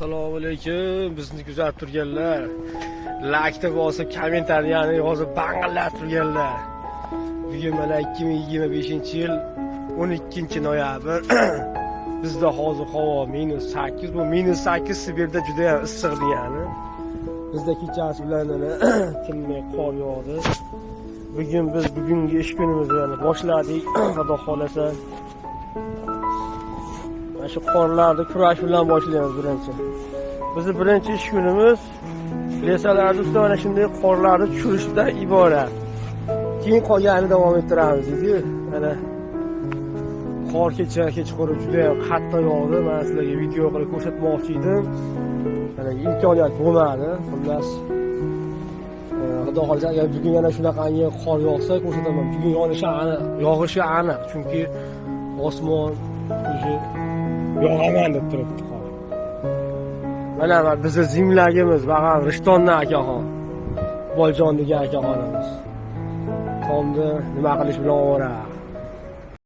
Assalomu alaykum, bizni kuzatib turganlar, laykni bosib, kommentariyani yozib bang'illab turganlar. Bugun mana 2025-yil 12 noyabr. Bizda hozir havo -8. Bu -8 Sibirda juda ham issiq degani. Bizda kechasi bilan mana tinmay qor yog'di. Bugun biz bugungi ish kunimizni yana boshladik, xudo xohlasa. Mana shu qorlarni kurash bilan boshlaymiz birinchi. Bizni birinchi ish kunimiz леса larni ustida mana shunday qorlarni tushirishdan iborat. Keyin qolganini davom ettiramiz deydi. Mana qor kecha kechqurun juda ham qattiq yog'di. Men sizlarga video qilib ko'rsatmoqchi edim. Mana imkoniyat bo'lmadi. Xullas, xudo xohlasa, agar bugun yana shunaqangi qor yog'sa, ko'rsataman. Bugun yog'ishi aniq, yog'ishi aniq, chunki osmon уже yog'aman deb turibdi qor. Mana bizni земляк imiz, bag'am Rishtondan akaxon. Boljon degan akaxonimiz. Tomni nima qilish bilan ovora.